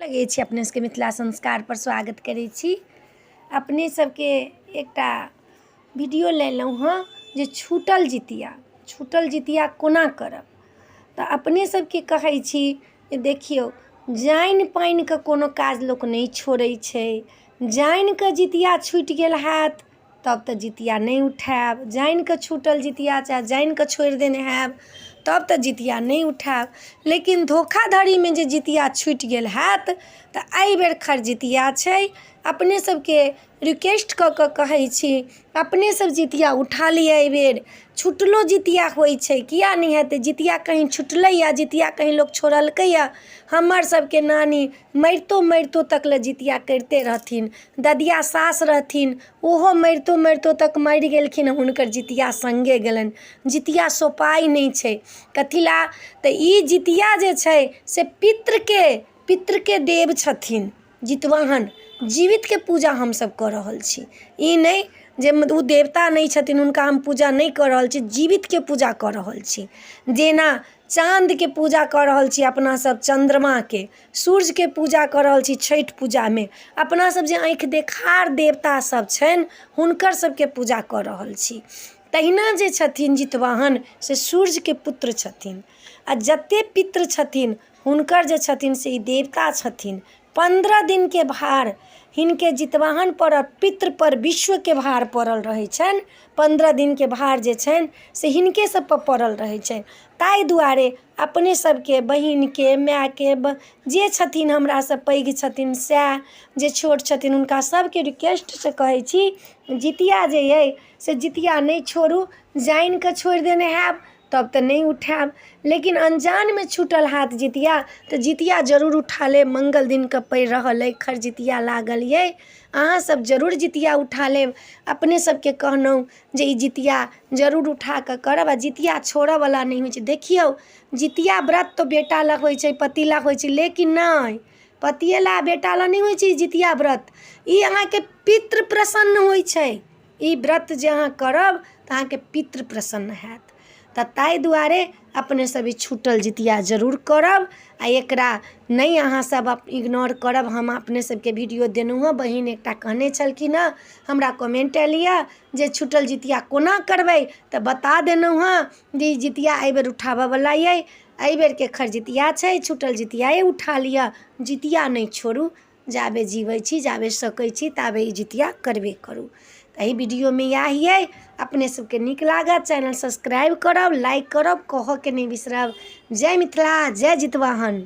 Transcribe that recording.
लगै छी अपने सबके मिथिला संस्कारपर स्वागत करै छी। अपने सबके एकटा वीडियो लेलहुँ हँ जे छूटल जितिया, छूटल जितिया कोना करब। तऽ अपने सबके कहै छी जे देखियौ, जानि पानिके कोनो काज लोक नहि छोड़ै छै। जानिकऽ जितिया छुटि गेल हैत तब तऽ जितिया नहि उठायब। जानिकऽ छूटल जितिया चाहे जानिकऽ छोड़ि देने हैब तब तऽ जितिया नहि उठायब। लेकिन धोखाधड़ीमे जे जितिया छुटि गेल हैत तऽ एहिबेर खरजितिया छै। अपने सबके रिक्वेस्ट कऽ कऽ कहै छी, अपने सब जितिया उठा लिअ। एहिबेर छुटलो जितिया होइ छै, किया नहि हेतै जितिया? कहीँ छुटलैए जितिया? कहीँ लोक छोड़लकैए? हमर सबके नानी मरितो मरितो तक लए जितिया करिते रहथिन। ददिया सास रहथिन, ओहो मरितो मरितो तक मरि गेलखिन, हुनकर जितिया सङ्गे गेलनि। जितिया सोपाइ नहि छै। कथी लए तऽ ई जितिया जे छै से पितृके पितृके देव छथिन जितवाहन। जीवितके पूजा हमसभ कऽ रहल छी। ई नहि जे ओ देवता नहि छथिन, हुनका हम पूजा नहि कऽ रहल छी। जीवितके पूजा कऽ रहल छी। जेना चाँदके पूजा कऽ रहल छी अपना सब, चन्द्रमाके, सूर्यके पूजा कऽ रहल छी छठि पूजामे, अपना सब जे आँखि देखार देवता सब छनि हुनकर सबके पूजा कऽ रहल छी, तहिना जे छथिन जितवाहन से सूर्यके पुत्र छथिन आओर जते पितृ छथिन हुनकर जे छथिन से ई देवता छथिन। 15 दिनके भार हिनके जितवाहनपर आओर पितृपर विश्वके भार पड़ल रहै छनि। 15 दिनके भार जे छनि से हिनके सबपर पड़ल रहै छनि। ताहि दुआरे अपने सबके बहिनके, मायके, जे छथिन हमरासँ पैघ छथिन सएह, जे छोट छथिन हुनका सबके रिक्वेस्टसँ कहै छी, जितिया जे अइ से जितिया नहि छोड़ू। जानिकऽ छोड़ि देने हैब तब तऽ नहि उठायब, लेकिन अनजानमे छूटल हैत जितिया तऽ जितिया जरूर उठा लेब। मङ्गल दिनके पड़ि रहल अइ, खरजितिया लागल अइ, अहाँसब जरूर जितिया उठा लेब। अपने सबके कहलहुँ जे ई जितिया जरूर उठाकऽ करब आओर जितिया छोड़ऽवला नहि होइ छै। देखियौ, जितिया व्रत तऽ बेटा लए होइ छै, पति लए होइ छै, लेकिन नहि, पतिये लए बेटा लए नहि होइ छै ई जितिया व्रत। ई अहाँके पितृ प्रसन्न होइ छै। ई व्रत जे अहाँ करब तऽ अहाँके पितृ प्रसन्न हैत। तऽ ताहि दुआरे अपने सब ई छूटल जितिया जरूर करब आओर एकरा नहि अहाँ सब इग्नोर करब। हम अपने सबके वीडियो देलहुँ हँ। बहिन एकटा कहने छलखिन हँ, हमरा कमेन्ट आयल यऽ जे छूटल जितिया कोना करबै, तऽ बता देलहुँ हँ जे ई जितिया एहिबेर उठाबऽवला अइ। एहिबेरके खरजितिया छै, छूटल जितियाए उठा लिअ। जितिया नहि छोड़ू। जाबे जीबै छी, जाबे सकै छी, ताबे ई जितिया करबे करू। तऽ एहि वीडियोमे इएह अइ। अपने सबके नीक लागत, चैनल सब्सक्राइब करब, लाइक करब, कहऽके नहि बिसरब। जय मिथिला, जय जितवाहन।